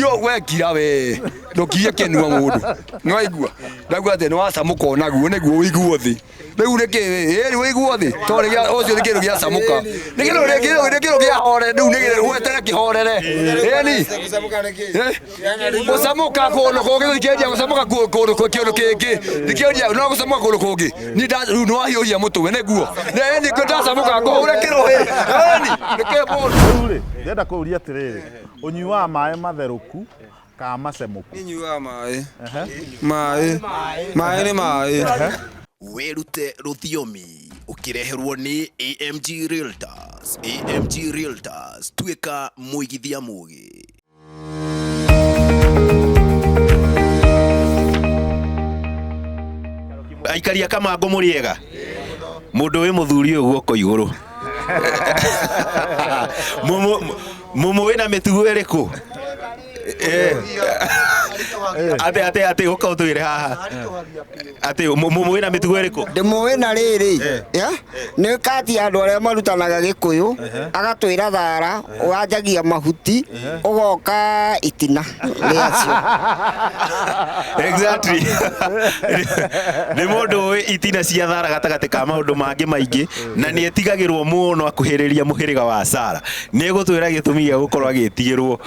Ndio wekira we ndukirie kinua mundu nĩwaigua ndauga atĩ nĩwacamũka onaguo nĩguo ũiguo thĩ rĩu nĩkĩ ĩĩ ũiguo thĩ tondũ ũcio nĩ kĩndũ gĩacamũka nĩ kĩndũ nĩ kĩndũ kĩahore rĩu nĩ wetere kĩhorere ĩni gũcamũka kũndũ kũngĩ thikĩrĩria gũcamũka kũndũ kĩndũ kĩngĩ thikĩrĩria no gũcamũka kũndũ kũngĩ niĩ rĩu nĩwahiũhia mũtwe nĩguo ĩni ndacamũka ngũhũre kĩrũhĩ ĩni nĩkĩ mũndũ Rĩu rĩ, ndĩrenda kũũria atĩrĩrĩ, ũnyuaga maĩ matherũku kana macemũku? Nyuaga maĩ. Maĩ. Maĩ nĩ maĩ. Wĩrute rũthiomi ũkĩreherwo nĩ AMG Realtors. AMG Realtors, tuĩka mũigithia mũgĩ. Aikari a Kamangũ mũrĩ ega? Mũndũ wĩ mũthuri ũyũ guoko igũrũ. Mũmũĩ na mĩtugo ĩrĩkũ? Atĩ atĩ atĩ ũka ũtwĩre haha. Atĩ mũmũĩ na mĩtugo ĩrĩkũ? Ndĩmũĩ na rĩrĩ, nĩ kati ya andũ arĩa marutanaga Gĩkũyũ, agatwĩra thara, wanjagia mahuti, ũgoka itina rĩacio. Exactly. Nĩ mũndũ ũĩ itina cia thara gatagatĩ ka maũndũ mangĩ maingĩ, na nĩ etigagĩrwo mũno akuhĩrĩria mũhĩrĩga wa Sara. Nĩ egũtwĩra gĩtũmi gĩa gũkorwo agĩtigĩrwo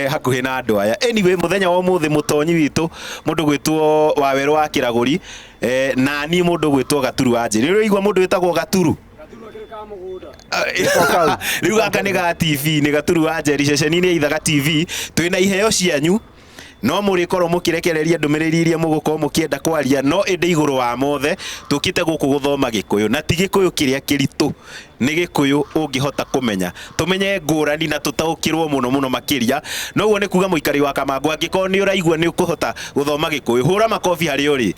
hakuhĩ na andũ aya. Anyway, mũthenya wa ũmũthĩ mũtonyi witũ mũndũ gwĩtwo Wawerũ wa Kĩragũri, na niĩ mũndũ gwĩtwo Gaturu wa Njĩrĩ. Ũraigua mũndũ wĩtagwo Gaturu? Rĩu gaka nĩ ga TV, nĩ Gaturu wa Njeri, ceceni-inĩ ya Ithaga TV. Twĩna iheo cianyu, no mũrĩkorwo mũkĩrekereria ndũmĩrĩri iria mũgũkorwo mũkĩenda kwaria, no ĩndĩ igũrũ wa mothe tũkĩte gũkũ gũthoma Gĩkũyũ, na ti Gĩkũyũ kĩrĩa kĩritũ, nĩ Gĩkũyũ ũngĩhota kũmenya, tũmenye ngũrani na tũtaũkĩrwo mũno mũno makĩria. Noguo nĩ kuga mũikari wa Kamangũ, angĩkorwo nĩ ũraigua nĩ ũkũhota gũthoma Gĩkũyũ, hũra makobi harĩa ũrĩ.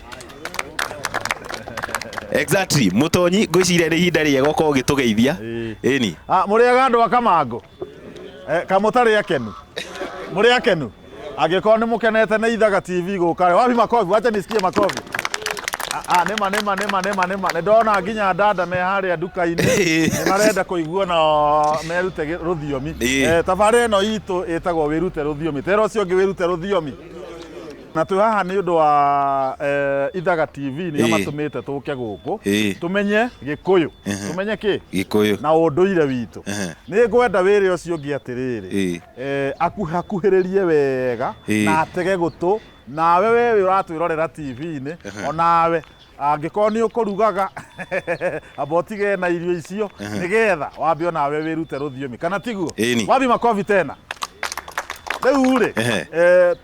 Exactly. Mũtonyi, ngwĩciria nĩ ihinda rĩega ũkorwo ũgĩtũgeithia. Ĩni. Mũrĩega andũ a Kamangũ? Kamũtarĩ akenu? Mũrĩ akenu? Angĩkorwo nĩ mũkenete nĩ Ithaga TV gũka rĩ, wapi makobi? Wacha nisikie makobi. Nĩma nĩma nĩma nĩma nĩma. Nĩ ndona nginya dada me harĩa nduka-inĩ. Nĩ marenda kũigua na merute rũthiomi. Tabarĩra ĩno itũ ĩtagwo wĩrute rũthiomi. Tera ũcio ũngĩ wĩrute rũthiomi. Na twĩ haha nĩ ũndũ wa Ithaga TV nĩo matũmĩte tũke gũkũ. Tũmenye Gĩkũyũ. Tũmenye kĩ? Gĩkũyũ. Na ũndũire witũ. Nĩ ngwenda wĩre ũcio ũngĩ atĩrĩrĩ. Akuhĩrĩrie wega na atege gũtũ, nawe we ũratwĩrorera TV-inĩ, onawe angĩkorwo nĩ ũkũrugaga amba ũtige na irio icio nĩgetha wambe onawe wĩrute rũthiomi, kana tiguo? Wapi makobi tena. Rĩu rĩ,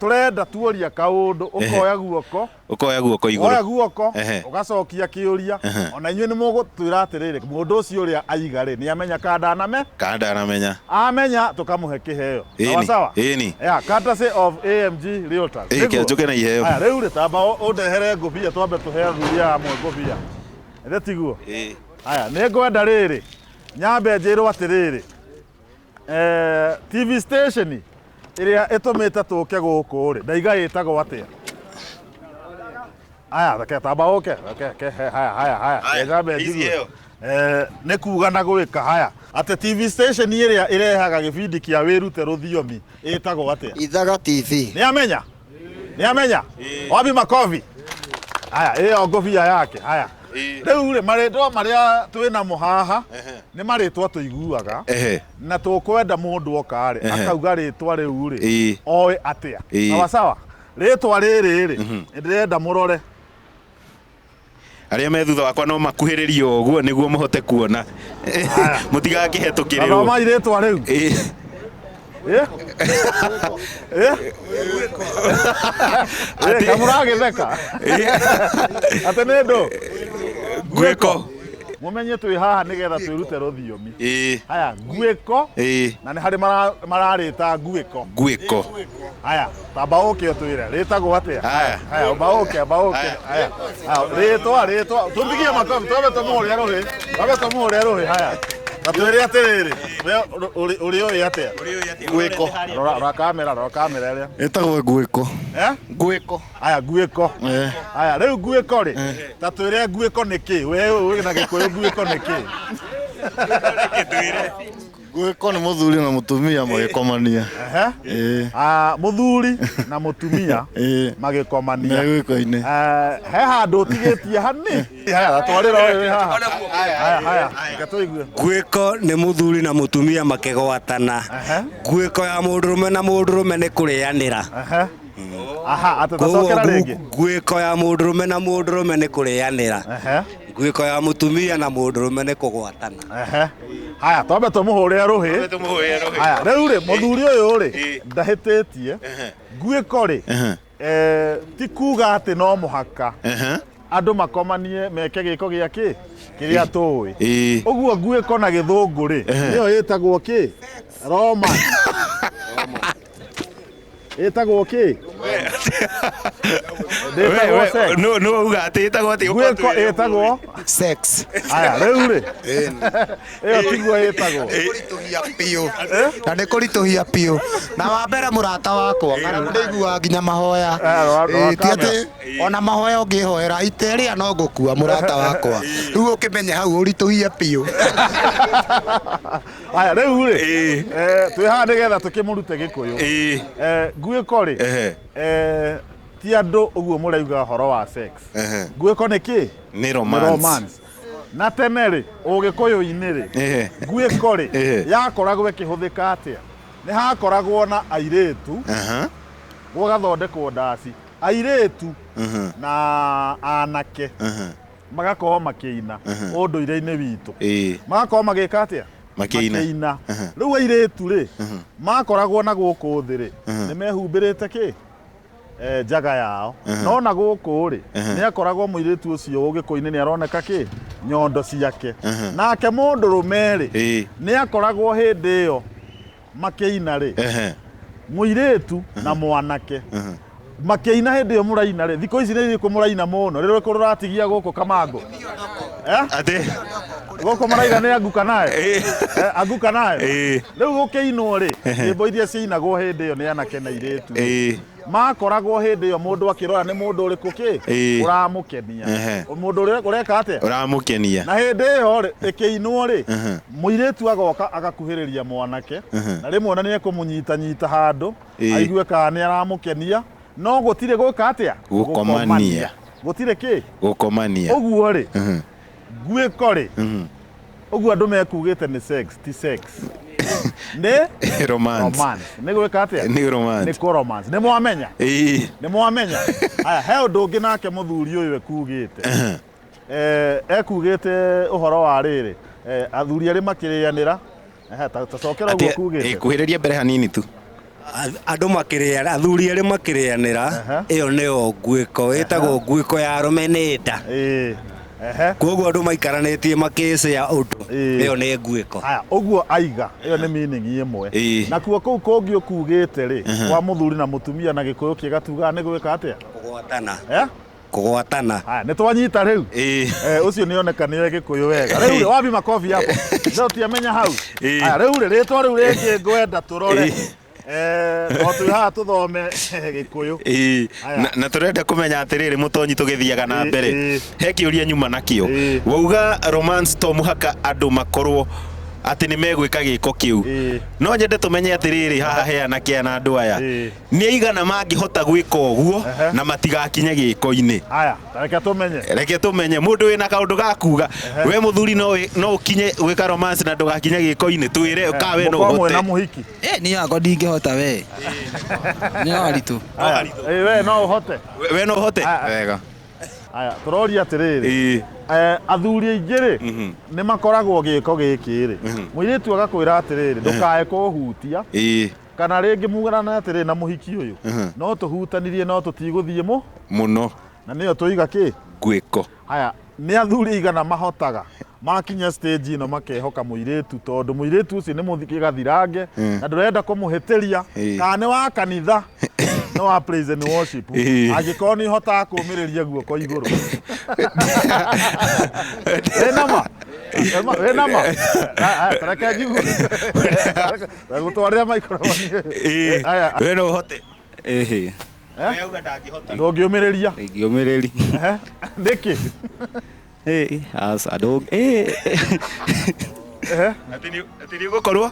tũrenda tuoria kaũndũ, ũkoya guoko, Ũkoya guoko igũrũ. Woya guoko, ũgacokia kĩũria. Ona inyuĩ nĩ mũgũtwĩra atĩrĩrĩ, mũndũ ũcio ũrĩa aiga rĩ, nĩ amenya kana ndaname? Kana ndanamenya. Amenya tũkamũhe kĩheo. Sawa sawa? Ĩni. Yeah, courtesy of AMG Realtors. Ĩĩ, kĩo njũke na iheo. Aya, rĩu rĩ, tamba ũndehere ngũbia, twambe tũhe athuri aya amwe ngũbia. Ĩthĩ tiguo? Ĩĩ. Aya, nĩ ngwenda rĩrĩ, nyambe njĩrwo atĩrĩrĩ, TV station ĩrĩa ĩtũmĩte tũke gũkũ rĩ, ndaiga ĩtagwo atĩa? Aya, reke tamba ũke, reke, reke, he, haya, haya, haya. Haya, Reke nyambe ici njigue. ĩyo. Nĩ kuga na gwĩka, haya. Atĩ TV station ĩrĩa ĩrehaga gĩbindi kĩa wĩrute rũthiomi ĩtagwo atĩa? Ithaga TV. Nĩ amenya? Nĩ amenya? Wapi makobi? Haya, ĩyo ngũbia yake, haya. Rĩu rĩ, marĩtwa marĩa twĩ namo haha nĩ marĩtwa tũiguaga na tũkwenda mũndũ oka rĩ, akauga rĩtwa rĩu rĩ, oĩ atĩa. Sawa sawa. Rĩtwa rĩrĩ rĩ, ndĩrenda mũrore. Arĩa me thutha wakwa no makuhĩrĩrie o ũguo nĩguo mũhote kuona. Mũtigakĩhetũkĩrĩrwo. Thomai rĩtwa rĩu. Kamũragĩtheka. Atĩ nĩ ndũ? Ngwĩko. Mũmenye twĩ haha nĩgetha twĩrute rũthiomi. Haya, ngwĩko. Na nĩ harĩ mararĩta ngwĩko. Ngwĩko. Haya, tamba ũke ũtwĩre rĩtagwo atĩa? Haya. Haya, amba ũke, amba ũke. Haya. Haya, rĩtwa, rĩtwa. Tũmpigie makobi, twambe tũmũhũre rũhĩ. Twambe tũmũhũre rũhĩ, haya. Na twĩre atĩrĩrĩ, we ũrĩ ũĩ atĩa? Ngwĩko. Rora, rora kamera, rora kamera ĩrĩa. Ĩtagwo ngwĩko. Ngwĩko. Haya, ngwĩko. Haya, rĩu ngwĩko rĩ, ta twĩre ngwĩko nĩ kĩ? We ũĩ na Gĩkũyũ ngwĩko nĩ kĩ? Ngwĩko nĩ mũthuri na mũtumia magĩkomania. Ehe. Ĩĩ. Ah, mũthuri na mũtumia Ĩĩ. magĩkomania. Me gwĩko-inĩ. Eh, he handũ ũtigĩtie hani. Haya, twarĩra ũyũ wĩ haha. Haya, haya, reke tũigue. Ngwĩko nĩ mũthuri na mũtumia makĩgwatana. Ngwĩko ya mũndũrũme na mũndũrũme nĩ kũrĩanĩra. Aha, atĩ Koguo tacokera rĩngĩ. ngwĩko ya mũndũrũme na mũndũrũme nĩ kũrĩanĩra. Ngwĩko ya mũtumia na mũndũrũme nĩ kũgwatana. Ehe. Haya, twambe tũmũhũrĩre rũhĩ. Haya, rĩu rĩ, mũthuri ũyũ rĩ, ndahĩtĩtie. Nguĩko rĩ, eh, ti kuga atĩ no mũhaka andũ makomanie meke gĩko gĩa kĩ kĩrĩa tũĩ. Ũguo nguĩko na gĩthũngũ rĩ, nĩyo ĩtagwo kĩ? Romance. Ĩtagwo kĩ? Ndĩtagwo sex. No no uga atĩ ĩtagwo atĩ Nguĩko ĩtagwo sex. Haya, rĩu rĩ, ĩyo tiguo ĩtagwo. Biũ. Na nĩ kũritũhia biũ. Na wa mbere mũrata wakwa, ng'aragu ndĩiguaga nginya mahoya. Ĩĩ, ti atĩ ona mahoya ũngĩhoera iterĩa no ngũkua mũrata wakwa. Rĩu ũkĩmenye hau ũritũhie biũ. Haya, rĩu rĩ, eh, twĩ haha nĩgetha tũkĩmũrute gĩkũyũ. Eh, nguĩko rĩ, eh, ti andũ ũguo mũrauga ũhoro wa sex. Nguĩko nĩ kĩ? Nĩ romance. Romance. Na tene rĩ, ũgĩkũyũ-inĩ rĩ, nguĩko rĩ, yakoragwo ĩkĩhũthĩka atĩa? Nĩ hakoragwo na airĩtu, gũgathondekwo ndaci. Airĩtu na anake magakorwo makĩina ũndũire-inĩ witũ. Magakorwo magĩka atĩa? Makĩina. Makĩina. Rĩu airĩtu rĩ, makoragwo na gũkũ thĩ rĩ, nĩ mehumbĩrĩte kĩ? Eh, njaga yao. No na gũkũ rĩ, nĩ akoragwo mũirĩtu ũcio ũgĩkũyũ-inĩ nĩ aroneka kĩ? Nyondo ciake. Nake mũndũrũme rĩ, nĩ akoragwo hĩndĩ ĩyo makĩina rĩ, mũirĩtu na mwanake makĩina hĩndĩ ĩyo mũraina rĩ, thikũ ici nĩ irĩkũ mũraina mũno? Rĩrĩ rĩrĩkũ rũratigia gũkũ Kamango? Eh? Atĩ Gũkũ maraiga nĩ anguka nayo? Eh, anguka nayo? Rĩu gũkĩinwo rĩ, nyĩmbo iria ciainagwo hĩndĩ ĩyo nĩ anake na airĩtu rĩ, makoragwo hĩndĩ ĩyo mũndũ akĩrora nĩ mũndũ ũrĩkũ kĩ ũramũkenia. Mũndũ ũrĩa ũreka atĩa? Ũramũkenia. Na hĩndĩ ĩyo rĩ, ĩkĩinwo rĩ, mũirĩtu agoka agakuhĩrĩria mwanake na rĩmwe ona nĩ ekũmũnyitanyita handũ aigue kana nĩ aramũkenia no gũtirĩ gwĩka atĩa? Gũkomania. Gũtirĩ kĩ? Gũkomania. Ũguo rĩ, nguĩko rĩ, ũguo andũ mekugĩte nĩ sex, ti sex. Nĩ Romance. romance. Nĩ gwĩka atĩa? Nĩ romance. Nĩ kũ romance. Nĩ mwamenya? Ĩĩ. Nĩ mwamenya? Haya, he ũndũ ũngĩ nake mũthuri ũyũ ekugĩte. Eh, ekugĩte ũhoro wa rĩrĩ, eh, athuri erĩ makĩrĩanĩra. Ehe, ta cokera ũguo Atĩ ekugĩte. kuhĩrĩria mbere hanini tu. Andũ makĩrĩanĩra, athuri erĩ makĩrĩanĩra, ĩyo nĩyo nguĩko, ĩtagwo nguĩko ya arũme nĩ nda. Koguo andũ maikaranĩtie makĩcĩa ũndũ, ĩyo nĩ nguĩko. Haya, ũguo aiga, ĩyo nĩ meaning ĩmwe. Nakuo kũu kũngĩ ũkugĩte rĩ, kwa mũthuri na mũtumia na gĩkũyũ kĩega tugaga nĩ gwĩka atĩa? Kũgwatana. Eh? Kũgwatana. Haya, nĩ twanyita rĩu. Eh, ũcio nĩ oneka nĩ gĩkũyũ wega. Rĩu rĩ, wabi makobi hapo. No tiamenya hau. Haya, rĩu rĩ, rĩtwa rĩu rĩngĩ ngwenda tũrore. Eh, no twĩ haha tũthome gĩkũyũ. Ĩĩ. Haya. Na tũrenda kũmenya atĩrĩrĩ mũtonyi tũgĩthiaga na Ĩĩ, mbere ĩĩ. he kĩũria nyuma nakĩo wauga romance to mũhaka andũ makorwo atĩ nĩ megwĩka gĩko kĩu no nyende tũmenye atĩrĩrĩ haha he anake na andũ aya nĩ aigana mangĩhota gwĩka ũguo na matigakinye gĩko-inĩ. Haya, ta reke tũmenye. Reke tũmenye mũndũ wĩna kaũndũ ga kuga we mũthuri no no ũkinye gwĩka romance na ndũgakinye gĩko-inĩ twĩre ka we no Mũkorwo ũhote. mwĩna mũhiki. Eh, niĩ hakwa ndingĩhota we. Nĩ haritũ. Haya, ĩĩ, we no ũhote. We no ũhote. Wega. Haya, tũroria atĩrĩrĩ. Eh, athuri aingĩ rĩ, nĩ makoragwo gĩko gĩkĩ rĩ. Mũirĩtu agakwĩra atĩrĩrĩ, ndũkae kũhutia. Kana rĩngĩ mugarana atĩrĩrĩ na mũhiki ũyũ. No tũhutanirie no tũtigũthiĩ mũ. Mũno. Na nĩyo tũiga kĩ? Ngwĩko. Haya, nĩ athuri aigana mahotaga makinya stage ĩno makehoka mũirĩtu tondũ mũirĩtu ũcio nĩ mũthiki gathirange na ndũrenda kũmũhĩtĩria kana nĩ wa kanitha nĩ wa praise and worship angĩkorwo nĩ hotaga kũmĩrĩria guoko igũrũ wĩna ma wĩna ma tareke njigue gũtwarĩra microphone. Haya. We no ũhote. Ĩhĩ. Ndũngĩũmĩrĩria. Ndingĩũmĩrĩria. Nĩkĩ? Ĩĩ, aca ndũ ĩĩ. Atĩ nĩ ũgũkorwo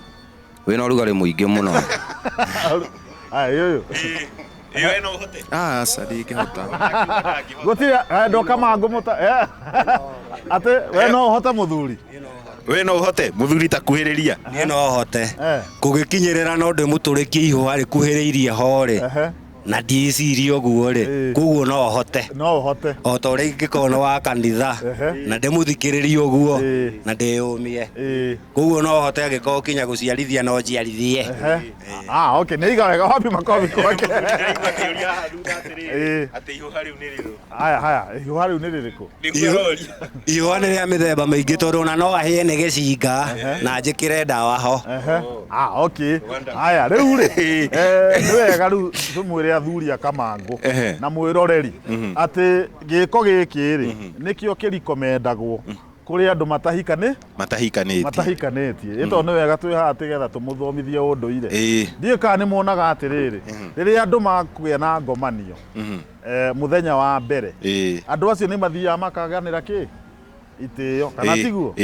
Wĩna ũrugarĩ mũingĩ mũno. Aya, ũyũ. Ĩyo ĩno ũhote. Aca ndingĩhota. Gũtirĩ ndoka mangũ mũta atĩ we no ũhote mũthuri. We no ũhote mũthuri ta kuhĩrĩria. Niĩ no hote kũgĩkinyĩrĩra no ndĩmũtũrĩkie ihũa rĩkuhĩrĩirie ho rĩ na ndiĩcirie ũguo rĩ koguo no hote no ũhote o ta ũrĩa ingĩkorwo nĩ wa kanitha na ndĩmũthikĩrĩrie ũguo na ndĩyũmie koguo no hote angĩkorwo kinya gũciarithia no njiarithie. Ah, okay, nĩ iga wega wapi makobi kwake. Atĩ ihũha rĩu nĩ rĩrũ. Haya, haya, ihũha rĩu nĩ rĩrĩkũ? Ihũa nĩ rĩa mĩthemba mĩingĩ tondũ ona no ahĩe nĩ gĩcinga na njĩkĩre ndawa ho. Ah, okay. Haya, rĩu rĩ, nĩ wega rĩu tũmwĩre athuri a Kamangũ na mwĩroreri atĩ gĩko gĩkĩ rĩ nĩkĩo kĩrikomendagwo kũrĩ andũ matahikani Matahikanĩtie. Matahikanĩtie. Ĩ tondũ nĩ wega twĩ haha tĩgetha tũmũthomithie ũndũire. Ĩĩ. Ndiũĩ kana nĩ muonaga atĩrĩrĩ, rĩrĩa andũ makũgĩa na ngomanio mũthenya wa mbere, andũ acio nĩ mathiaga makaganĩra kĩ itĩo kana tiguo?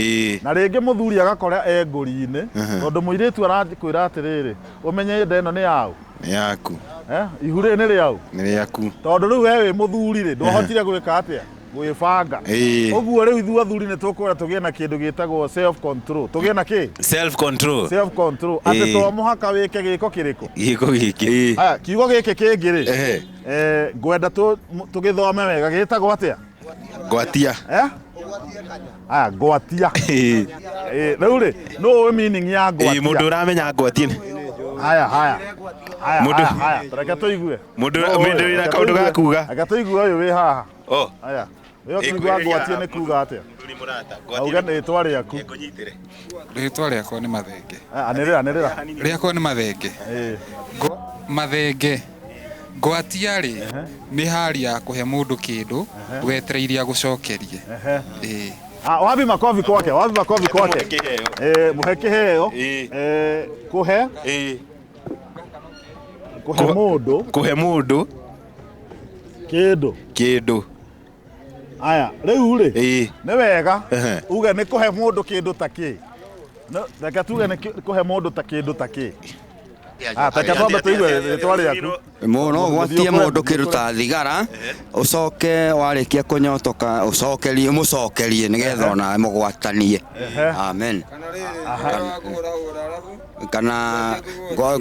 Na rĩngĩ mũthuri agakora e ngũri-inĩ tondũ mũirĩtu arakwĩra atĩrĩrĩ, ũmenye nda ĩno nĩ yaũ. Nĩ yaku. Ihu rĩrĩ nĩ rĩaũ. Nĩ rĩaku. Tondũ rĩu we wĩ mũthuri rĩ, ndwahotire gwĩka atĩa? Gwĩbanga. Ũguo rĩu ithuĩ athuri nĩ tũkwenda tũgĩe na kĩndũ gĩtagwo self control. Tũgĩe na kĩ? Self control. Self control. Atĩ to mũhaka wĩke gĩko kĩrĩkũ? Gĩko gĩkĩ. Haya, kiugo gĩkĩ kĩngĩ rĩ, ngwenda tũgĩthome wega, gĩtagwo atĩa? Ngwatia. Aya, ngwatia. Rĩu rĩ, nũ ũĩ meaning ya ngwatia? Mũndũ ũramenya ngwatia. Haya, haya. Haya, haya, reke tũigue. Mũndũ wĩna kaũndũ ga kuga. Reke tũigue ũyũ wĩ haha. Haya. Ũyũ kiuga ngwatia nĩ kuga atĩa? Auge rĩtwa rĩaku. Rĩtwa rĩakwa nĩ Mathenge. Anĩrĩra, anĩrĩra. Rĩakwa nĩ Mathenge. Mathenge. Ngwatia rĩ nĩ hari ya kũhe mũndũ kĩndũ wetereire agũcokerie. Wapi makofi kwake, wapi makofi kwake. Mũhe kĩheo. Kũhe. Kũhe mũndũ. Kũhe mũndũ. Kĩndũ. Kĩndũ. Aya, rĩu rĩ, nĩ wega uge nĩ kũhe mũndũ kĩndũ ta kĩ. Reke tuge nĩ kũhe mũndũ ta kĩndũ ta kĩ. Reke twambe tũigue rĩtwa rĩaku. No ũgwatie mũndũ kĩndũ ta thigara, ũcoke warĩkia kũnyotoka ũcokerie mũcokerie nĩgetha ona mũgwatanie. Amen. Kana no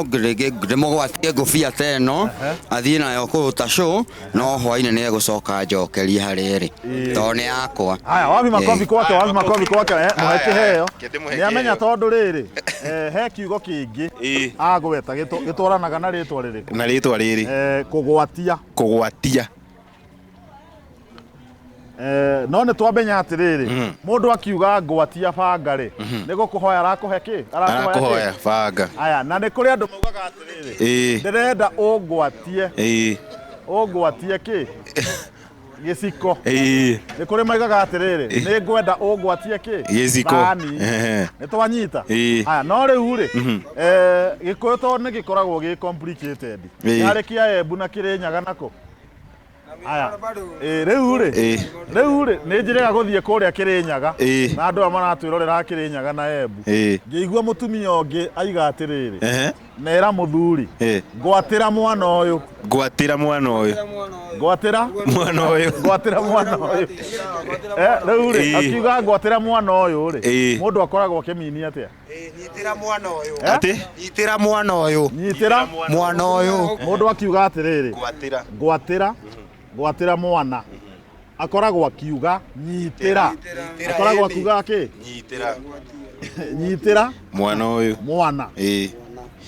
rĩngĩ ndĩmũgwatie ngũbia ta ĩno athiĩ nayo kũruta show no hwainĩ nĩ egũcoka njokerie harĩa ĩrĩ tondũ nĩ yakwa. Haya, wapi makobi kwake, wapi makobi kwake, mũhe kĩheo. Nĩ amenya tondũ rĩrĩ, he kiugo kĩngĩ agweta gĩtwaranaga na rĩtwa rĩrĩkũ? Na rĩtwa rĩrĩ. Kũgwatia. Kũgwatia. No nĩ twamenya atĩrĩrĩ, mũndũ akiuga ngwatia banga rĩ, nĩ gũkũhoya arakũhe kĩ? Arakũhoya banga. Aya, na nĩ kũrĩ andũ maugaga atĩrĩrĩ, ndĩrenda ũngwatie. Ũngwatie kĩ? Gĩciko. Nĩ kũrĩ maigaga atĩrĩrĩ, nĩ ngwenda ũngwatie kĩ? Gĩciko. Thani. Nĩ twanyita. Aya, no rĩu rĩ, Gĩkũyũ tondũ nĩ gĩkoragwo gĩ complicated. Nĩ harĩ kĩa Embu na Kĩrĩnyaga nako. Aya, rĩu rĩ, rĩu rĩ, nĩ njĩrĩga gũthiĩ kũrĩa Kĩrĩnyaga na andũ aya maratwĩrorera Kĩrĩnyaga na Embu. Ngĩigua mũtumia ũngĩ aiga atĩrĩrĩ, nera mũthuri, ngwatĩra mwana ũyũ. Ngwatĩra mwana ũyũ. Ngwatĩra mwana ũyũ. Ngwatĩra mwana ũyũ. Rĩu rĩ, akiuga ngwatĩra mwana ũyũ rĩ, mũndũ akoragwo akĩmini atĩa? Nyitĩra mwana ũyũ. Atĩ? Nyitĩra mwana ũyũ. Nyitĩra mwana ũyũ. Mũndũ akiuga atĩrĩrĩ, ngwatĩra. Ngwatĩra. Ngwatĩra mwana. Akoragwo akiuga nyitĩra. Akoragwo akiuga kĩ? Nyitĩra. Nyitĩra mwana ũyũ. Mwana.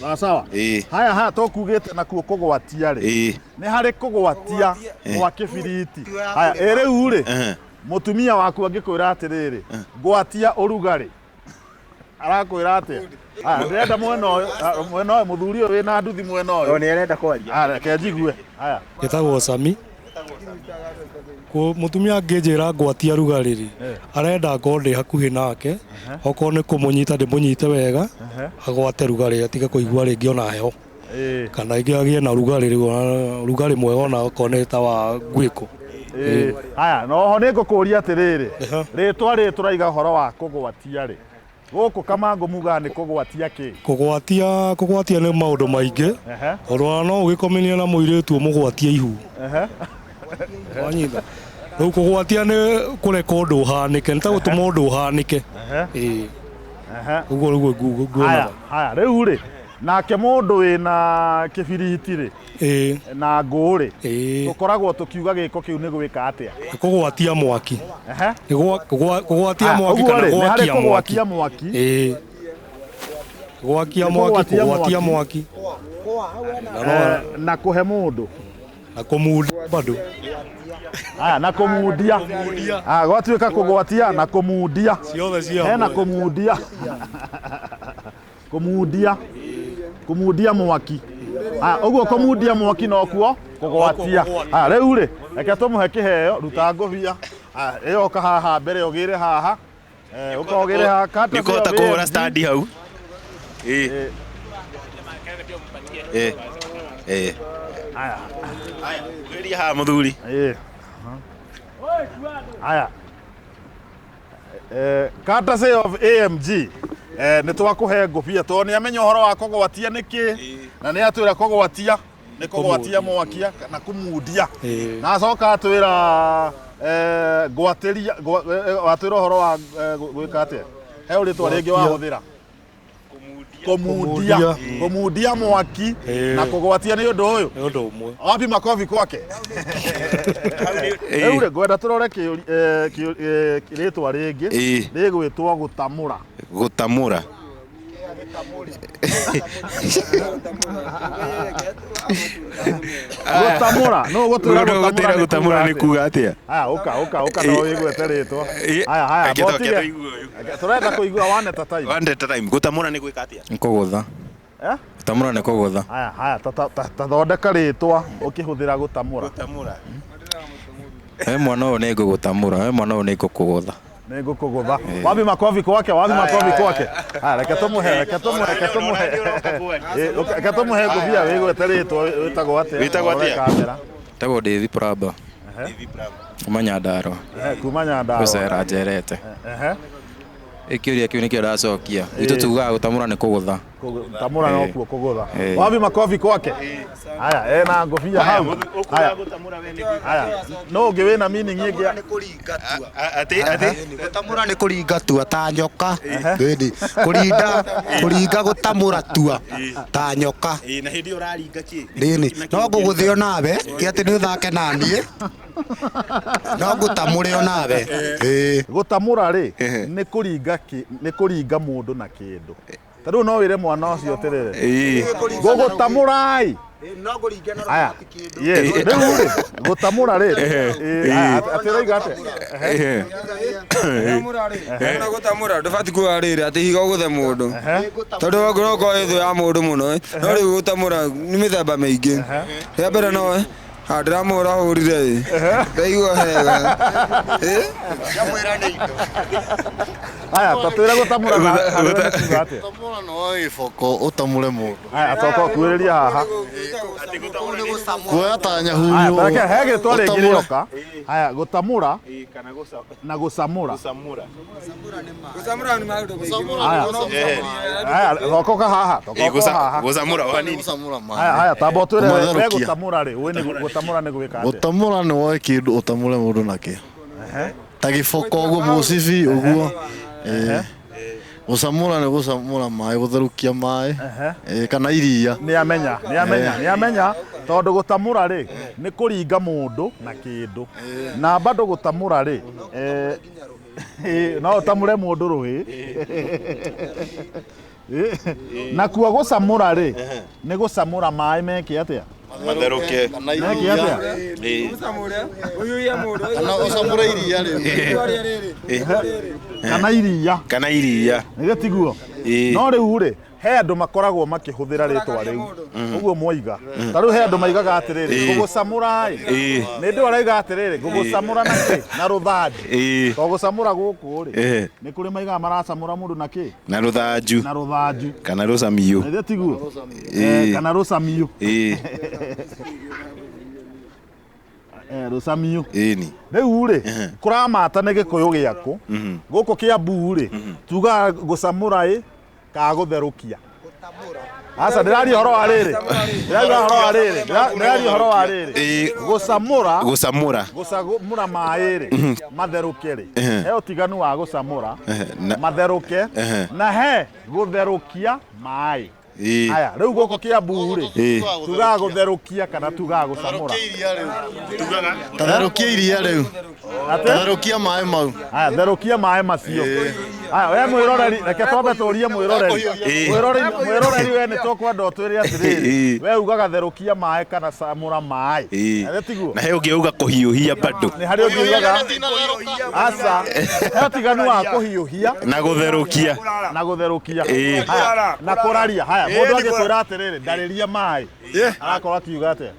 Sawa sawa. Haya haya tũkugĩte nakuo kũgwatia rĩ. Nĩ harĩ kũgwatia gwa kĩbiriti. Haya, rĩu rĩ, mũtumia waku angĩkwĩra atĩrĩrĩ, ngwatia ũrugarĩ. Arakwĩra atĩa? Aya, ndĩrenda mwena ũyũ, mwena ũyũ mũthuri ũyũ wĩna nduthi mwena ũyũ. Nĩ arenda kwaria. Reke njigue. Haya. Gĩtagwo Sami. Mũtumia angĩnjĩra ngwatia rugarĩ rĩ, arenda ngorwo ndĩ hakuhĩ nake, okorwo nĩ kũmũnyita ndĩmũnyite wega, agwate rugarĩ atige kũigua rĩngĩ ona heho. Kana rĩngĩ agĩe na rugarĩ rĩu, rugarĩ mwega ona okorwo nĩ ta wa nguĩko. Haya, no ho nĩ ngũkũria atĩrĩrĩ, rĩtwa rĩrĩ tũraiga ũhoro wa kũgwatia rĩ, Gũkũ Kamangũ mugaga nĩ kũgwatia kĩ? Kũgwatia, kũgwatia nĩ maũndũ maingĩ. Tondũ ona no ũgĩkomanie na mũirĩtu ũmũgwatie ihu. Wanyita. Rĩu kũgwatia nĩ kũreka ũndũ ũhanĩke, nĩ ta gũtũma ũndũ ũhanĩke. Ĩĩ. Ũguo nĩguo Haya, nguonaga. haya, rĩu rĩ, nake mũndũ wĩna kĩbiriti rĩ, na ngũ rĩ, tũkoragwo tũkiuga gĩko kĩu nĩ gwĩka atĩa? Nĩ kũgwatia mwaki. Nĩ kũgwatia Haya, mwaki ũguo kana rĩ, nĩ harĩ gwakia mwaki. kũgwatia mwaki. Ĩĩ. Gwakia Nĩ mwaki, kũgwatia kũgwatia mwaki. mwaki. Na no- Na kũhe mũndũ. Na kũmundia bado. Aya, na kũmundia. Ah, gwatuĩka kũgwatia na kũmundia. Ciothe cia Hena hamwe. kũmundia. Kũmundia. Kũmundia mwaki. Ah, ũguo kũmundia mwaki nokuo kũgwatia. Ah, rĩu rĩ, reke tũmũhe kĩheo, ruta ngũbia. Ah, ĩyo ũka haha mbere ũgĩre haha. Eh, ũka ũgĩre haha. Kata Nĩ ũkũhota cia kũhũra AMG. stand hau. Ĩĩ. Ĩĩ. Ĩĩ. Haya. Geria haha mũthuri. Ĩĩ. Haya. Courtesy of AMG nĩ twakũhe ngũbia tondũ nĩ amenya ũhoro wa kũgwatia nĩ kĩ na nĩ atwĩra kũgwatia nĩ kũgwatia mwakia na kũmundia na acoka atwĩra ngwatĩria watwĩra ũhoro wa gwĩka atĩa he rĩtwa rĩngĩ wahũthĩra kũmundia kũmundia mwaki na kũgwatia nĩ ũndũ ũyũ nĩ ũndũ ũmwe wapi makobi kwake rĩu rĩ ngwenda tũrore rĩtwa rĩngĩ rĩgwĩtwo gũtamũra. Gũtamũra. Gũtamũra no gũtwĩra Gũtwĩra gũtamũra nĩ kuga atĩa? Haya, ũka ũka ũka no wĩgwete rĩtwa. Haya haya, Reke tũke motige. tũigue Tũrenda kũigua one at a time. One at a time. Gũtamũra nĩ gwĩka atĩa? Nĩ kũgũtha. Eh? Gũtamũra nĩ kũgũtha. Haya haya, ta thondeka rĩtwa ũkĩhũthĩra gũtamũra. Gũtamũra. We mwana ũyũ nĩ ngũgũtamũra, we mwana ũyũ nĩ ngũkũgũtha. Nĩ ngũkũgũtha. Wapi makobi kwake, wapi makobi kwake. Haya, reke tũmũhe, reke tũmũhe, reke tũmũhe. Reke tũmũhe ngũbia wĩgwete rĩtwa wĩtagwo atĩa? Wĩtagwo atĩa? Ũrore kamera. Tagwo David Praba. Kuma Nyandarua. Kuma Nyandarua. Gũcera njerete. Ehe. Kĩũria kĩu nĩkĩo ndacokia. Itũ tugaga gũtamũra nĩ kũgũtha. Gũtamũra nokuo kũgũtha. Ĩĩ. Wapi makobi kwake? Haya, ena ngũbia hau. Haya. Haya. No ũngĩ wĩna meaning ĩngĩ. Atĩ atĩ Gũtamũra nĩ kũringa tua ta nyoka. Ĩni, kũrinda kũringa gũtamũra tua ta nyoka. Ĩĩ, na hĩndĩ ĩyo ũraringa kĩ? Ĩni, no ngũgũthĩ onawe, ti atĩ nĩ ũthake naniĩ. No ngũtamũre onawe. Ĩĩ. Gũtamũra rĩ, nĩ kũringa nĩ kũringa mũndũ na kĩndũ. Ta rĩu no wĩre mwana ũcio atĩrĩrĩ. Ngũgũtamũra ĩ. Aya. Yes. Rĩu rĩ, gũtamũra rĩ. Ĩĩ, atĩ ũroiga atĩa? Ona gũtamũra ndũbatiĩ kuga rĩrĩ atĩ higa ũgũthe mũndũ tondũ no ũkorwo wĩ thũ ya mũndũ mũno no rĩu gũtamũra nĩ mĩthemba mĩingĩ rĩa mbere no ndĩramũhũra hũrire ĩ ndaigua hega. Aya, ta twĩre gũtamũra na harĩ we nĩ kuga atĩa? Gũtamũra no gĩboko ũtamũre mũndũ. Aya, coka ũkuhĩrĩria haha. Kuoya ta Aya, nyahunyu. ta reke he gĩtwa rĩngĩ ũtamũre. rĩoka. Aya, gũtamũra na gũcamũra. Gũcamũra nĩ maũndũ maingĩ. Aya. Aya, coka haha, coka haha. Gũcamũra o hanini. Aya, haya, tamba ũtwĩre we Kũmatherũkia. gũtamũra rĩ, ũĩ nĩ gũtamũra nĩ gwĩka atĩa? Gũtamũra nĩ woe kĩndũ ũtamũre mũndũ nakĩo. Ta gĩboko ũguo mũcibi ũguo. Ĩĩ. Gũcamũra nĩ gũcamũra maĩ, gũtherũkia maĩ. Ĩĩ, kana iria. Nĩ amenya, nĩ amenya, nĩ amenya tondũ gũtamũra rĩ nĩ kũringa mũndũ na kĩndũ na bado gũtamũra rĩ no ũtamũre mũndũ rũhĩ. Nakuo gũcamũra rĩ nĩ gũcamũra maĩ meke atĩa? Matherũke. Meke atĩa? Kana ũcamũre iria rĩu. Kana iria. Kana iria. Nĩ tiguo? No rĩu rĩ he andũ makoragwo makĩhũthĩra rĩtwa rĩu ũguo mwaiga. Ta rĩu he andũ maigaga atĩrĩrĩ, ngũgũcamũra ĩ. Nĩ ndĩ araiga atĩrĩrĩ, ngũgũcamũra na kĩ? Na rũthanju. To gũcamũra gũkũ rĩ, nĩ kũrĩ maigaga maracamũra mũndũ na kĩ? Na rũthanju. Na rũthanju. Kana rũcamiũ. Nĩ tiguo? Kana rũcamiũ. Rũcamiũ. Ĩni. Rĩu rĩ, kũramata nĩ Gĩkũyũ gĩakũ. Gũkũ Kĩambu rĩ, tugaga gũcamũra ĩ kana gũtherũkia. Aca ndĩraria ũhoro wa rĩrĩ. Ndĩraria ũhoro wa rĩrĩ. Ndĩraria ũhoro wa rĩrĩ. Gũcamũra. Gũcamũra. Gũcamũra maĩ rĩ, matherũke rĩ. He ũtiganu wa gũcamũra matherũke na he gũtherũkia maĩ. Aya, rĩu gũkũ Kĩambu rĩ, tugaga gũtherũkia kana tugaga gũcamũra? Tatherũkia iria rĩu. Tatherũkia maĩ mau. Aya, therũkia maĩ macio. Aya, we mwĩroreri, reke twambe tũrie mwĩroreri. Mwĩroreri, mwĩroreri we nĩ tũkwenda ũtwĩre atĩrĩrĩ, we ugaga therũkia maĩ kana camũra maĩ? Ethĩ tiguo? Na he ũngĩ uga kũhiũhia bado. Nĩ harĩ ũngĩ ugaga aca, he ũtiganu wa kũhiũhia Na gũtherũkia. Na gũtherũkia. Haya, na kũraria. Haya, mũndũ angĩkwĩra atĩrĩrĩ, ndarĩria maĩ, arakorwo akiuga atĩa?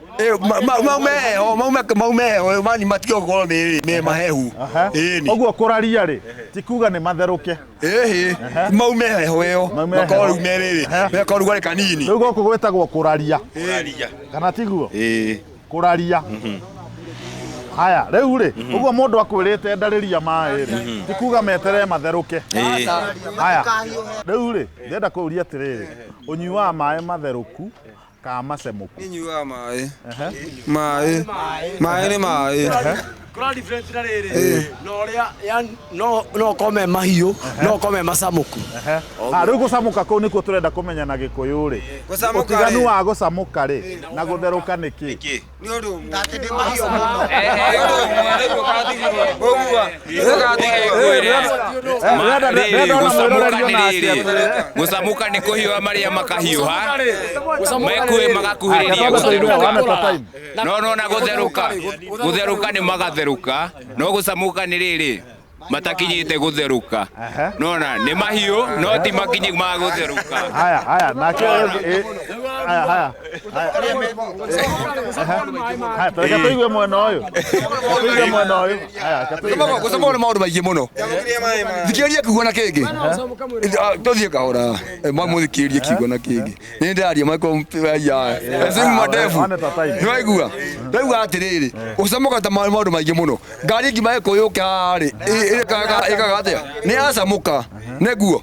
Mau meheho, mau meheho mani matige gũkorwo me mahehu. Ĩni. Ũguo kũraria rĩ, ti kuga nĩ matherũke. Ĩhĩ, mau meheho ĩyo makorwo rĩu me rĩrĩ, mekorwo rugarĩ kanini. Rĩu gũkũ gwĩtagwo kũraria. Kana tiguo? Kũraria. Haya, rĩu rĩ, ũguo mũndũ akwĩrĩte ndarĩria maĩ rĩ, ti kuga meterere matherũke. Haya, rĩu rĩ, ndĩrenda kũũria atĩrĩrĩ, ũnyuaga maĩ matherũku kana macemũku? Nyuaga maĩ. Maĩ. Maĩ nĩ maĩ. Kũra difference na rĩrĩ na ũrĩa yani no ũkorwo me mahiũ, no ũkorwo me macamũku. Ah, rĩu gũcamũka kũu nĩkuo tũrenda kũmenya na Gĩkũyũ rĩ. Gũcamũka Ũtiganu rĩ. wa gũcamũka rĩ na gũtherũka nĩ kĩ? Nĩ ũndũ ũmwe. Nĩ ũndũ ũmwe, rĩu ũgatigwo. Ũguo. Gũcamũka nĩ kũhiũha marĩa makahiũha mekuĩ magakuhĩrĩria gũtherũka, no nona gũtherũka, gũtherũka nĩ magatherũka, no gũcamũka nĩ rĩrĩ matakinyĩte gũtherũka, nona nĩ mahiũ no ti makinyi ma gũtherũka. Haya, haya, nake haya, haya. Haya, reke tũigue mwena ũyũ. Reke tũigue mwena ũyũ. Haya, reke tũigue. Gũcamũka nĩ maũndũ maingĩ mũno. Thikĩrĩria kiugo na kĩngĩ. Tũthiĩ kahora. Mũthikĩrĩrie kiugo na kĩngĩ. Nĩ ndĩraria ya simu madefu. Nĩwaigua? Ndauga atĩrĩrĩ, gũcamũka ta maũndũ maingĩ mũno. Ngari ngima ĩkũyũka rĩ, ĩkaga atĩa? Nĩ yacamũka. Nĩguo.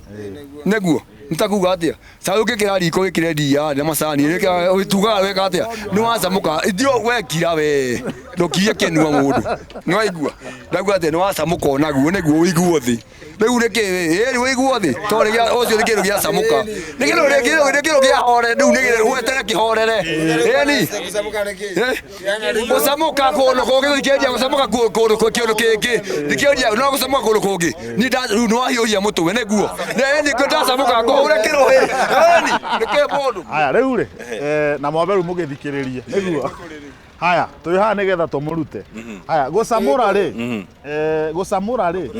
Nĩguo. Nĩtakuga atĩa? Cai ũngĩkĩra riko wĩkĩre ndia na macani, tugaga weka atĩa? Nĩ wacamũka. Ithuĩ wekira we. Ndũkirie kĩnua mũndũ. Nĩwaigua? Ndauga atĩa? Nĩ wacamũka onaguo nĩguo ũiguo thĩ. Rĩu nĩ kĩ? Ĩĩ ũiguo thĩ. Tondũ ũcio nĩ kĩndũ gĩacamũka. Nĩ kĩndũ nĩ kĩndũ kĩahore rĩu nĩ wetere kĩhorere. Ĩni. Gũcamũka kũndũ kũngĩ thikĩrĩria, gũcamũka kũndũ kĩndũ kĩngĩ thikĩrĩria, no gũcamũka kũndũ kũngĩ ni rĩu nĩ wahiũhia mũtwe nĩguo ĩni ndacamũka ngũhũre kĩrũhĩ ĩni nĩkĩ mũndũ. Haya, rĩu rĩ, na mwambe rĩu mũgĩthikĩrĩrie nĩguo. Haya, twĩ haha nĩgetha tũmũrute. Haya, gũcamũra rĩ, gũcamũra rĩ,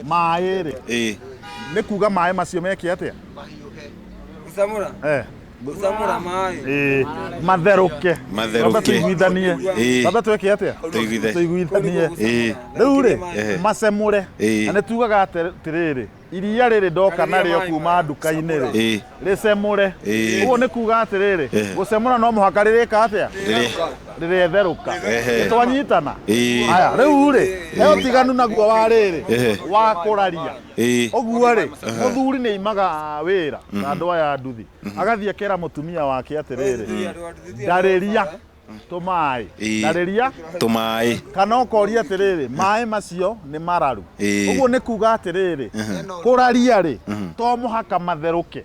maĩ rĩ, nĩ kuga maĩ macio meke atĩa? Gũcamũra. Gũcamũra maĩ. Matherũke. Matherũke. Twambe tũiguithanie. Twambe twĩke atĩa? Tũiguithanie. Rĩu rĩ, macemũre. Na nĩ tugaga atĩrĩrĩ, iria rĩrĩ ndoka narĩo kuma nduka-inĩ rĩ, rĩcemũre. Ũguo nĩ kuga atĩrĩrĩ, gũcemũra no mũhaka rĩrĩka atĩa? Rĩretherũka. Nĩ twanyitana? Haya, rĩu rĩ, he ũtiganu naguo wa rĩrĩ, wa kũraria. Ũguo rĩ, mũthuri nĩ aimaga wĩra na andũ aya a nduthi, agathiĩ akera mũtumia wake atĩrĩrĩ, ndarĩria tũmaĩ. Ndarĩria Tũmaĩ. Kana ũkoria atĩrĩrĩ, maĩ macio nĩ mararu. Ũguo nĩ kuga atĩrĩrĩ, kũraria rĩ, to mũhaka matherũke.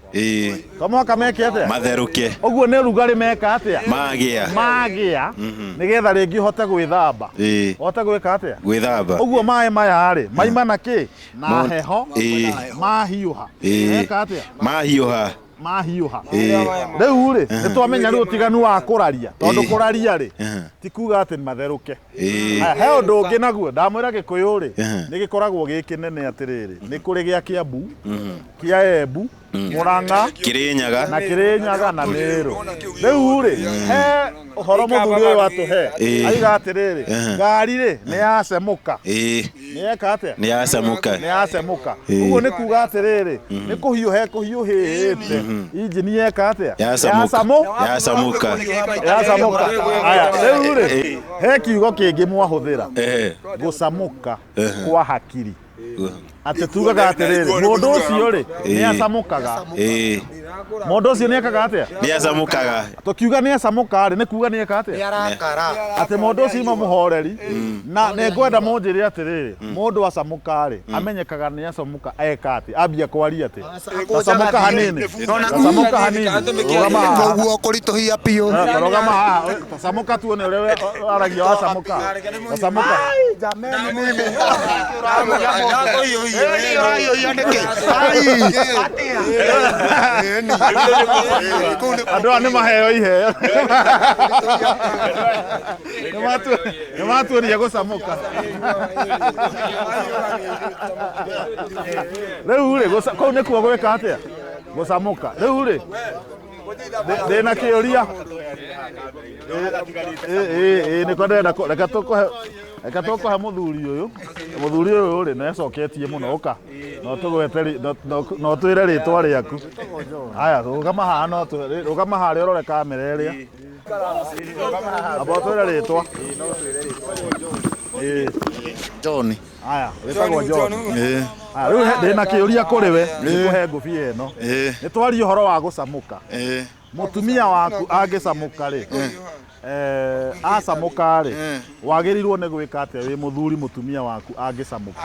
To mũhaka meke atĩa? Matherũke. Ũguo nĩ ũrugarĩ meka atĩa? Magĩa. Magĩa. Nĩgetha rĩngĩ ũhote gwĩthamba. Ũhote gwĩka atĩa? Gwĩthamba. Ũguo maĩ maya rĩ, maima na kĩ? Na heho. Mahiũha. Meka atĩa? Mahiũha. Mahiũha. Rĩu rĩ, nĩ twamenya rĩu ũtiganu wa kũraria. Tondũ kũraria rĩ, ti kuga atĩ matherũke. Haya, he ũndũ ũngĩ naguo ndamwĩra Gĩkũyũ rĩ, nĩ gĩkoragwo gĩ kĩnene atĩrĩrĩ, nĩ kũrĩ gĩa Kĩambu, kĩa Embu, Mũrang'a, Kĩrĩnyaga. na Kĩrĩnyaga na Mĩrũ. Rĩu rĩ, he ũhoro mũthuri ũyũ atũhe, aiga atĩrĩrĩ, ngari rĩ nĩ yacemũka. Nĩ yeka atĩa? Nĩ yacemũka. Nĩ yacemũka. Ũguo nĩ kuga atĩrĩrĩ, nĩ kũhiũha ĩkũhiũhĩte. Injini yeka atĩa? Yacamuka. Yacamu- Yacamuka. Yacamuka. Aya, rĩu rĩ, he kiugo kĩngĩ mwahũthĩra. Gũcamũka kwa hakiri. Atĩ tugaga atĩrĩrĩ, mũndũ ũcio rĩ, nĩ acamũkaga. Mũndũ ũcio nĩ ekaga atĩa? Nĩ acamukaga. Tũkiuga nĩ acamũka rĩ, nĩ kuga nĩ eka atĩa? Atĩ mũndũ ũcio ima mũhoreri na nĩ ngwenda mũnjĩre atĩrĩrĩ, mũndũ acamũka rĩ, amenyekaga nĩ acamũka eka atĩ, ambia kwaria atĩ. Tacamũka hanini. Tacamũka hanini. Rũgama haha. Koguo kũritũhia biũ. Rũgama haha. Tacamũka tuone ũrĩa waragia wacamũka. Tacamũka. Andũ aya nĩ maheo iheo. Nĩ matuonia gũcamũka. Rĩu rĩ, kũu nĩkuo gwĩka atĩa? Gũcamũka. Rĩu rĩ, ndĩna kĩũria. Ĩ nĩko ndĩrenda reke tũkũhe mũthuri ũyũ. Mũthuri ũyũ rĩ, nĩ acoketie mũno ũka. No tũgwete no twĩre rĩtwa rĩaku. Haya, rũgama haha no rũgama harĩa ũrore kamera ĩrĩa. Amba ũtwĩre rĩtwa. John. Haya, wĩtagwo John. Haya, rĩu ndĩna kĩũria kũrĩ we, nĩngũhe ngũbia ĩno. Nĩ twarie ũhoro wa gũcamũka. Mũtumia waku angĩcamũka rĩ, acamũka rĩ, wagĩrĩirwo nĩ gwĩka atĩa wĩ mũthuri mũtumia waku angĩcamũka?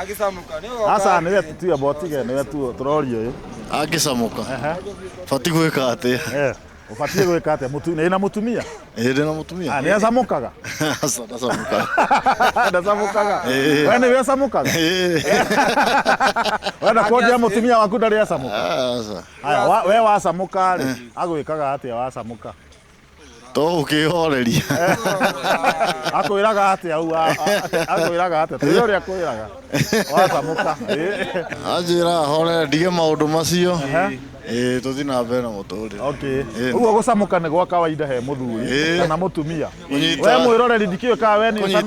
Aca nĩwe tutige botige nĩwe tu tũroria ũyũ. Angĩcamũka. Batiĩ gwĩka atĩa? Ũbatiĩ gwĩka atĩa? Nĩ na mũtumia? Ĩĩ ndĩ na mũtumia. Nĩ acamũkaga? Aca ndacamũkaga. Ndacamũkaga. We nĩwe ũcamũkaga? Wenda kuonjia mũtumia waku ndarĩ acamũka? Aca. Haya, we wacamũka rĩ, agwĩkaga atĩa wacamũka? To gũkĩhoreria. Akwĩraga atĩa u? Akwĩraga atĩa? Twĩre ũrĩa akwĩraga. Wacamũka. Anjĩra horere ndige maũndũ macio. Ĩĩ tũthiĩ na mbere na mũtũrĩre. Okay. Ũguo gũcamũka nĩ gwa kawaida he mũthuri kana mũtumia. We mwĩroreri ndikĩũĩ kana we nĩ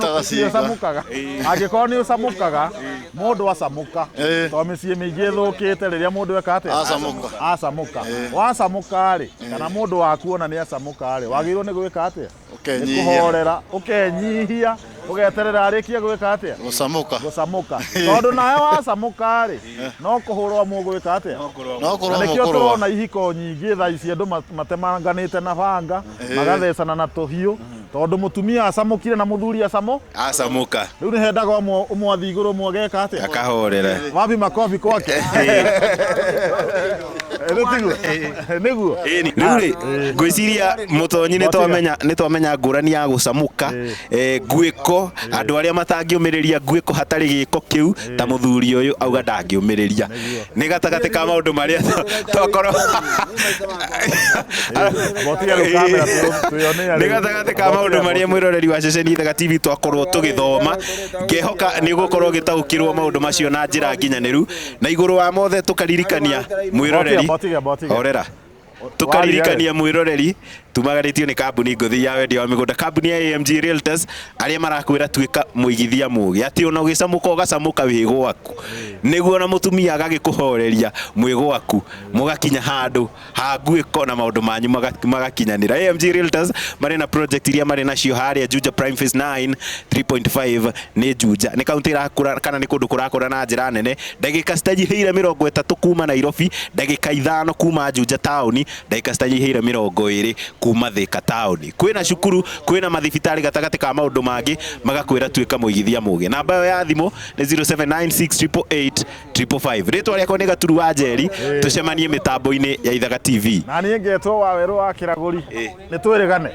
ũcamũkaga. Angĩkorwo nĩ ũcamũkaga, mũndũ acamũka. Tondũ mĩciĩ mĩingĩ ĩthũkĩte rĩrĩa mũndũ eka atĩa? Acamũka. Acamũka. Wacamũka rĩ, kana mũndũ waku ona nĩ acamũka rĩ, wagĩrĩirwo nĩ gwĩka atĩa? Ũkenyihia. Nĩ kũhorera, ũkenyihia, ũgeterera arĩkie gwĩka atĩa? Gũcamũka. Gũcamũka. Tondũ nawe wacamũka rĩ, no kũhũrwo mũgwĩka atĩa? No kũrũa Na nĩkĩo mũkũrũa. tũrona ihiko nyingĩ thaa ici andũ matemanganĩte na banga, magathecana na tũhiũ, tondũ mũtumia acamũkire na mũthuri acamũ. Acamũka. Rĩu nĩ hendaga ũmwe athiĩ igũrũ ũmwe ageka atĩa? Akahorera. Wapi makobi kwake? Nĩtiguo? Nĩguo? Rĩu rĩ, ngwĩciria mũtonyi nĩ twamenya ngũrani ya gũcamũka, ngwĩko, andũ arĩa matangĩũmĩrĩria ngwĩko hatarĩ gĩko kĩu ta mũthuri ũyũ auga ndangĩũmĩrĩria. Nĩ gatagatĩ ka maũndũ marĩa tokorwo nĩ gatagatĩ ka maũndũ marĩa mwĩroreri wa ceceni Ithaga TV twakorwo tũgĩthoma, ngehoka nĩ ũgũkorwo ũgĩtaũkĩrwo maũndũ macio na njĩra nginyanĩru, na igũrũ wa mothe tũkaririkania mwĩroreri horera tukaririkania mwĩroreri tumagarĩtio nĩ kambuni ngũthi ya wendia wa mĩgũnda, kambuni ya AMG Realtors, arĩa marakwĩra tuĩka mũigithia mũgĩ, atĩ ona ũgĩcamũka ũgacamũka wĩ gwaku, nĩguo na mũtumia agagĩkũhoreria mwĩ gwaku, mũgakinya handũ ha nguĩko na maũndũ manyu magakinyanĩra. AMG Realtors marĩ na project iria marĩ nacio harĩa Juja Prime Phase 9 3.5 nĩ Juja, nĩ kaunti ĩrakũra kana nĩ kũndũ kũrakũra na njĩra nene, ndagĩka citanyihĩire 30 kuma Nairobi, ndagĩka 5 kuma Juja taũni, ndagĩka citanyihĩire 20 kuma Thika taũni. Kwĩna cukuru, kwĩna mathibitarĩ gatagatĩ ka maũndũ mangĩ, magakwĩra tuĩka mũigithia mũgĩ. Namba ĩyo ya thimũ nĩ 0796 888 555. Rĩtwa rĩakwa nĩ Gaturu wa Njeri, tũcemanie mĩtambo-inĩ ya Ithaga TV. Na niĩ ngetwo Wawerũ wa Kĩragũri. Nĩ twĩrĩgane.